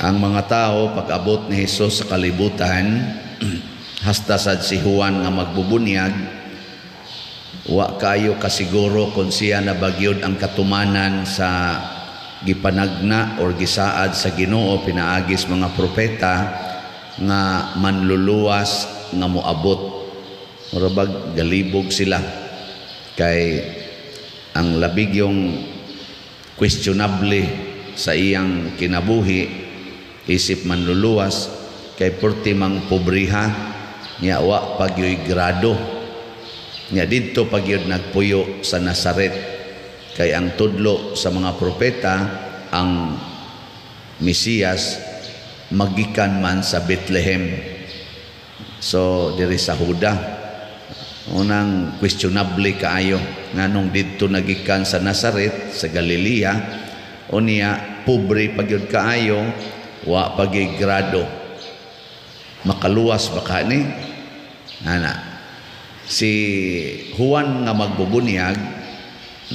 Ang mga tao, pag-abot ni Hesus sa kalibutan, hasta sad si Juan nga magbubunyag, wa kayo kasiguro kung siya na bagyod ang katumanan sa gipanagna or gisaad sa Ginoo pinaagis mga propeta nga manluluwas nga moabot. Mura bag galibog sila kay ang labig yung questionable sa iyang kinabuhi isip manluluwas kay perti mang pobriha nya, wa pagyoy grado nya. Didto pagyod nagpuyo sa Nazaret kay ang tudlo sa mga propeta, ang Mesiyas magikan man sa Bethlehem, so diri sa Huda. Unang questionable kaayo nganong didto nagikan sa Nazaret sa Galilea, unya pobre pagyud kaayo, wa pagi grado, makaluwas ba ka ni ana? Si Juan nga magbubunyag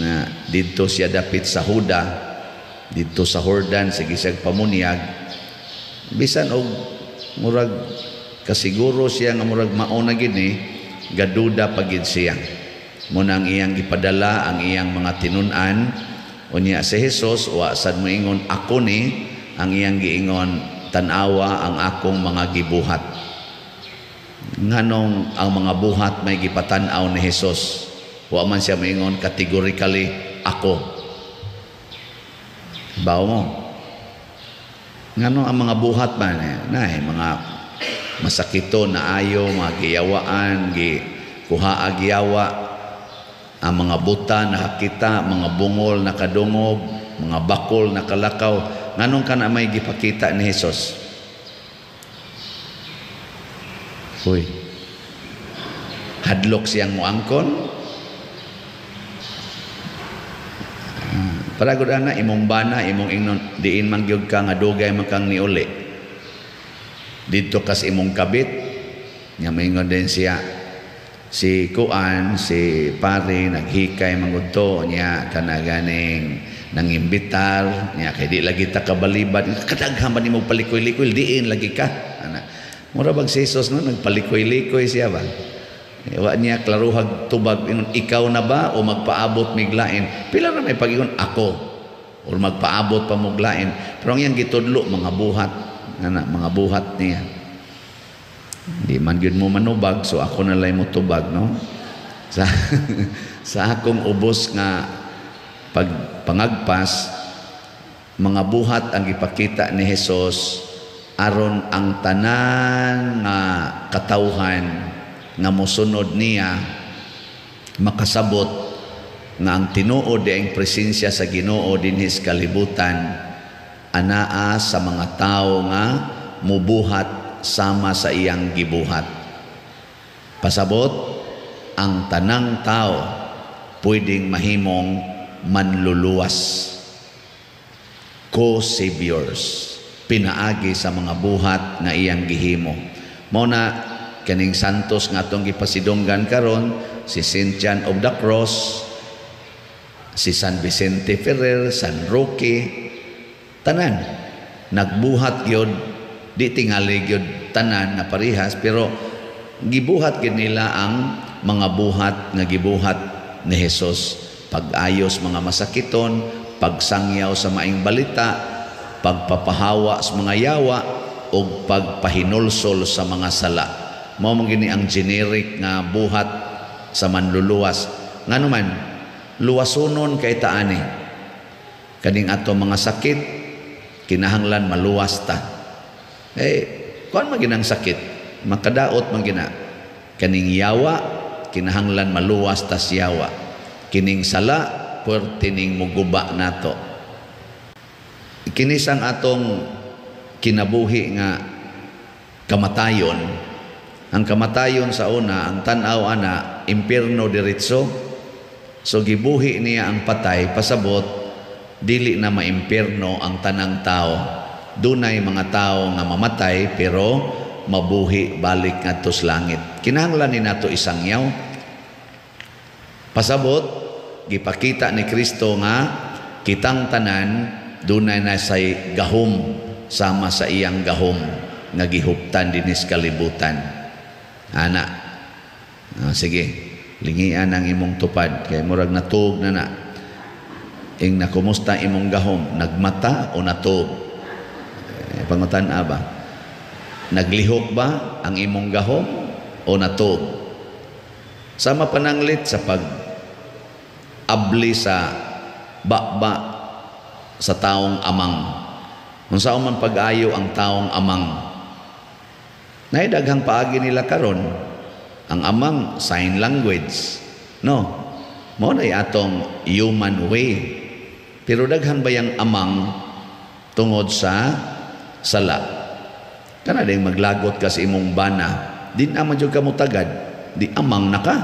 na didto siya dapit sa Huda, didto sa Jordan, sige siya pamunyag. Bisan og murag kasiguro siya nga murag mao na gid ni, gaduda pa gid siya. Muna ang iyang gipadala ang iyang mga tinun-an. Unya si Jesus wa sad moingon, "Ako ni." Ang iyang giingon, "Tan-awa ang akong mga gibuhat." Nganong ang mga buhat may gipatan-aw ni Jesus? Wa man siya moingon categorically, "Ako"? Bawo mo nganong ang mga buhat man na mga masakito na ayo, mga giyawaan, gi kuha giyawa, ang mga buta nakakita, mga bungol nakadungog, mga bakol nakalakaw? Nganong kana may gipakita ni Jesus? Uy, hadlok siyang muangkon. Para gud ana imong bana, imong ingnon, diin man gyud ka nga dugay man kang niuli didto kas imong kabit nga maingon din siya, si kuan, si pare naghikay man to niya, kana ganing nangimbitar niya kay di lagi ta kabalibad, kadaghan man nimo palikoy-likoy, diin lagi ka ana. Mura bag si Jesus, no, nagpalikoy-likoy siya ba? Wa niya klaruhag tubag ingon, "Ikaw na ba o magpaabot miglain?" Pila ra may pag-ingon, "Ako," or magpaabot pa moglain. Pero ang iyang gitudlo, mga buhat ana, mga buhat niya. Di man gyud mo manubag, so ako na lay mo tubag, no? Sa akong ubos nga pagpangagpas, mga buhat ang gipakita ni Jesus aron ang tanan nga katawhan nga mosunod niya makasabot nga ang tinuod ang presensya sa Ginoo dinhi sa kalibutan anaa sa mga tawo nga mubuhat sama sa iyang gibuhat. Pasabot, ang tanang tao pwedeng mahimong manluluwas, co-saviors, pinaagi sa mga buhat nga iyang gihimo. Mao na kaning santos nga atong gipasidunggan karon, si Saint John of the Cross, si San Vicente Ferrer, San Roque, tanan nagbuhat gyud. Di tingali gyud tanan nga parihas, pero gibuhat gyud nila ang mga buhat nga gibuhat ni Hesus: pag-ayos mga masakiton, pagsangyaw sa maing balita, pagpapahawa sa mga yawa ug pagpahinulsol sa mga sala. Mao man gini ang generic nga buhat sa manluluwas. Ngano man luwasonon kay taani kaning ato mga sakit, kinahanglan maluwas ta. Eh kuan man ginang sakit, makadaot man gina. Kaning yawa, kinahanglan maluwas ta yawa. Kining sala, puwerte ning muguba nato. Kinisang atong kinabuhi nga kamatayon. Ang kamatayon sa una, ang tan-aw ana, impierno diretso. So gibuhi niya ang patay, pasabot dili na maimpierno ang tanang tao. Dunay mga tao nga mamatay pero mabuhi balik ngadto sa langit. Kinahanglan ni nato isangyaw. Pasabot, gipakita ni Kristo nga kitang tanan dunay na say gahom. sama sa iyang gahom nga gihuptan dinis kalibutan. Ana. Ah, sige, lingian ang imong tupad kay murag natuog na na. Ing na kumusta imong gahom, nagmata o natuog? Eh, pangutan-a ba? Naglihok ba ang imong gahom o natuog? Sama pananglit sa pag abli sa baba sa taong amang. Unsa man pag-ayo ang taong amang? Naay daghang paagi nila karon. Ang amang, sign language. No. Mao na atong human way. Pero daghan bayang amang tungod sa sala? Kana ding maglagot ka sa imong bana, di na man jud ka motagad, di amang na ka.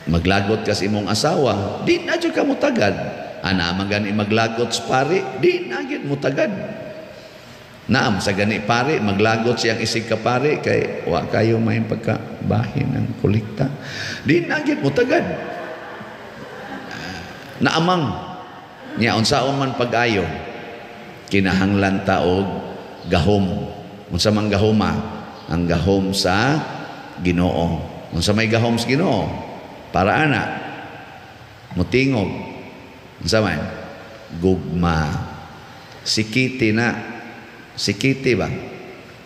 Maglagot ka sa imong asawa, di na jud ka motagad. Ana man gani maglagot sa pari, di na gyud motagad. Naam sa gani pari, maglagot siyang isig ka pari kay wa kayo may pagkabahin ng kolekta. Di na gyud motagad. Naamang nya unsaon man pag-ayo, kinahanglan ta og gahom. Unsa man gahoma? Ang gahom sa Ginoo. Unsa may gahom sa Ginoo? Para ana mutingog. Unsa man? Gugma. Sikiti na. Sikiti ba?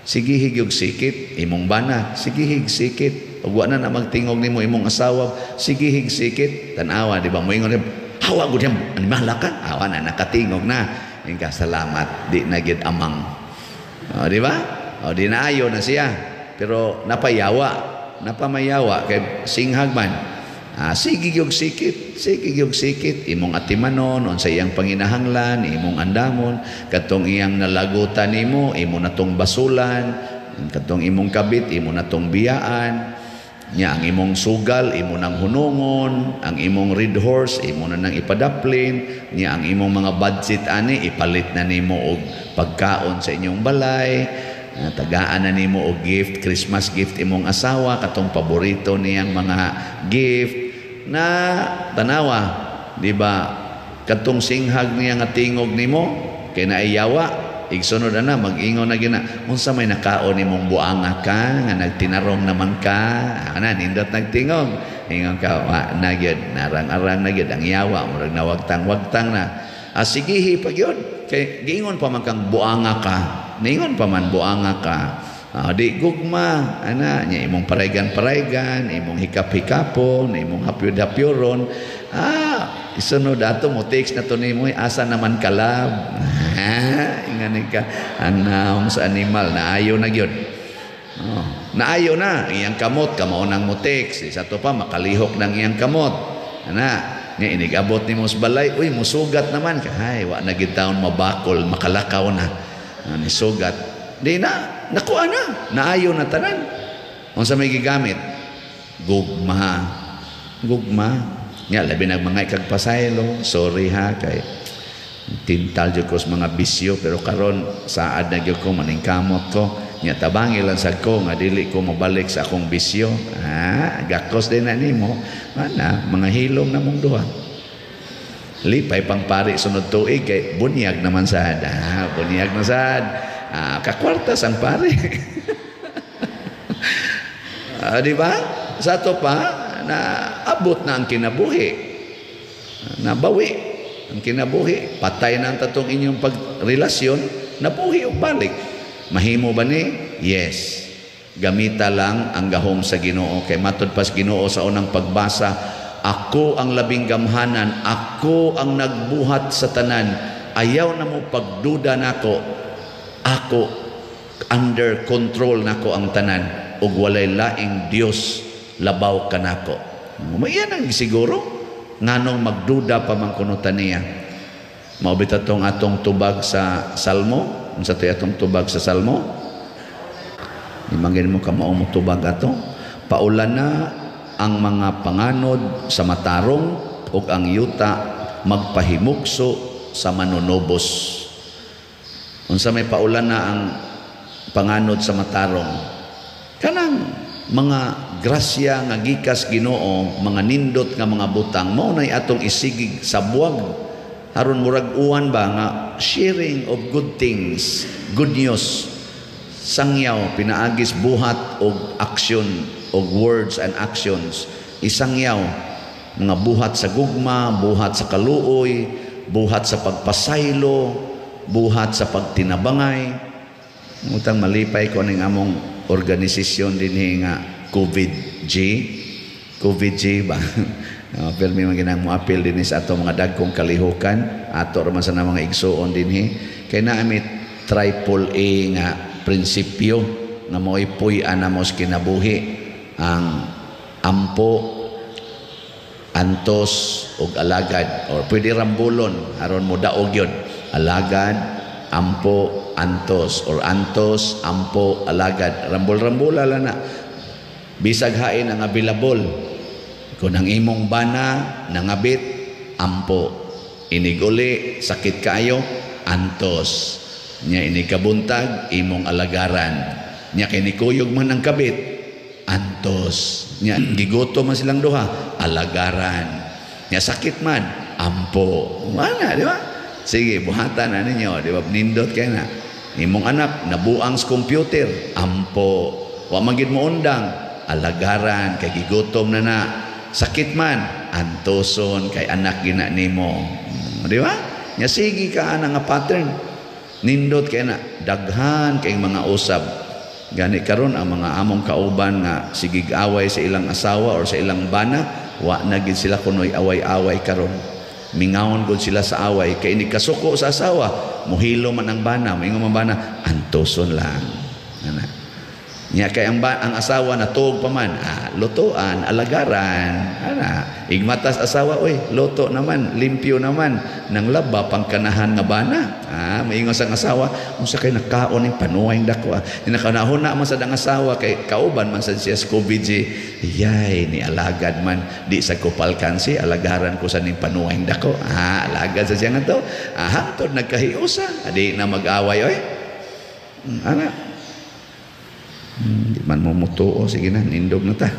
Sigihig yung sikit, imong bana, sigihig sikit. Ug wa na na magtingog nimo imong asawa, sigihig sikit. Tan-awa, di ba? Moingon, "Hawa gud yan, animala ka." Hawa na, nakatingog na. Ingka, "Salamat, di na gid amang." O, di ba? O, di na ayo na siya. Pero napayawa, napamayawa, kay singhag man. Ah, sige yung sikit, sige yung sikit, imong atimanon, unsa iyang panginahanglan, imong andamon, katong iyang nalagutan nimo, imo na tong basulan, katong imong kabit, imo na tong biyaan, nya ang imong sugal, imo nang hunungon, ang imong red horse, imo na nang ipadaplin, nya ang imong mga budget ani, ipalit na nimo og pagkaon sa inyong balay. Tagaan na nimo og gift, Christmas gift imong asawa, katong paborito niyang mga gift na tanawa, di ba? Katong singhag niya nga tingog nimo, kay naiyawa, igsunod na mag-ingon na gina, "Unsa may nakaon nimong buanga ka, nga nagtinarong naman ka?" Ana, nindot nagtingog. Ingon ka, "Wa na gyud, narang-arang na gyud ang yawa, murag nawagtang-wagtang na." Ah, sigihi pa gyud. Kay giingon pa man kang buanga ka. Ningon pa man buanga ka. Ah, di gugma ana nya imong paraygan-paraygan, imong hikap-hikapon, imong hapyod-hapyoron. Ah, isunod ato mo text na to nimo, "Asa naman kalab?" Ah, ingani ka ang naong sa animal naayo na gyud. Oh, naayo na iyang kamot, kamao nang mo text. Sa to pa makalihok ng iyang kamot. Ana, nya inigabot nimo sa balay, "Uy, musugat naman ka." "Hay, wa na gid taon mabakol, makalakaw na." Ah, nisugat. Di na, nakuha na, naayo na tanan. Unsa may gigamit? Gugma. Gugma. Nga, labi nag mga ikagpasaylo, "Sorry ha, kay tintal jud ko sa mga bisyo, pero karon saad na gyud ko, maningkamot ko. Nya tabangi lang sad ko nga dili ko mobalik sa akong bisyo." Ah, gakos din na nimo. Mana, mga hilom na mong duha. Lipay pang pari sunod tuig kay bunyag naman sad. Ah, bunyag na sad. Ah, kakwartas ang pari. Ah, di ba? Sa ato pa na abot na ang kinabuhi. Nabawi ang kinabuhi. Patay na ang tatong inyong pagrelasyon, nabuhi og balik. Mahimo ba ni? Yes. Gamita lang ang gahom sa Ginoo kay matud pas Ginoo sa unang pagbasa, "Ako ang labing gamhanan, ako ang nagbuhat sa tanan. Ayaw na mo pagduda nako. Ako, under control nako ang tanan ug walay laing Dios labaw kanako." Maiyan ang siguro nganong magduda pa man kuno ta niya. Mao bitaw tong atong tubag sa Salmo. Unsa to'y atong tubag sa Salmo? Imagine mo kamao mo tubag ato. "Paulan na ang mga panganod sa matarong ug ang yuta magpahimugso sa manunubos." Unsa may paulan na ang panganod sa matarong? Kanang mga grasya nga gikas Ginoo, mga nindot nga mga butang, mao nay atong isigig sa buwag. Aron murag uwan ba nga sharing of good things, good news. Sangyaw pinaagis buhat og action og words and actions. Isangyaw mga buhat sa gugma, buhat sa kaluoy, buhat sa pagpasaylo, buhat sa pagtinabangay. Utang malipay ko ning among organisasyon dinhi nga COVID G. COVID G ba? Pero may mga ginang moapil dinhi sa ato mga dagkong kalihukan, ato ra man sa na mga igsuon dinhi. Kay naa mi triple A nga prinsipyo nga mo'y puy-an namo sa kinabuhi, ang ampo, antos ug alagad, or pwede rambulon aron mo daog yun. Alagad, ampo, antos, or antos, ampo, alagad. Rambol-rambola lang na. Bisag hain ang available. Kung ang imong bana nangabit, ampo. Iniguli, sakit kaayo, antos. Nya ini kabuntag, imong alagaran. Nya kay nikuyog man ang kabit, antos. Nya gigutom man silang duha, alagaran. Nya sakit man, ampo. Wala, di ba? Sige, buhatan na ninyo, di ba? Nindot kay na. Imong anak nabuang sa computer, ampo. Wa man gid mo undang, alagaran kay gigutom na na. Sakit man, antoson kay anak gina nimo. Di ba? Nya sige ka ana nga pattern. Nindot kay na daghan kay mga usab. Gani karon ang mga among kauban nga sigig away sa ilang asawa or sa ilang bana, wa na gid sila kunoy away-away karon. Mingawon gud sila sa away kay ini kasuko sa asawa, muhilo man ang bana, moingon man bana, antoson lang. Ana. Nya kay ang asawa natuog pa man, lutoan, alagaran, ana. Igmatas asawa, oy, luto naman, limpyo naman, nang laba pangkanahan nga bana. Moingon sa asawa, unsa kay nakaon ning panuway dako. Nakanahuna man sad ang asawa kay kauban man sad siya sa COVID G. Yay, ni alagad man di sa kupalkansi, alagaran ko sa ning panuway dako. Alagad sa siya nga to. Hangtod nagkahiusa, di na mag-away oy. Ana. Di man mo mutuo, sige na, nindog na ta.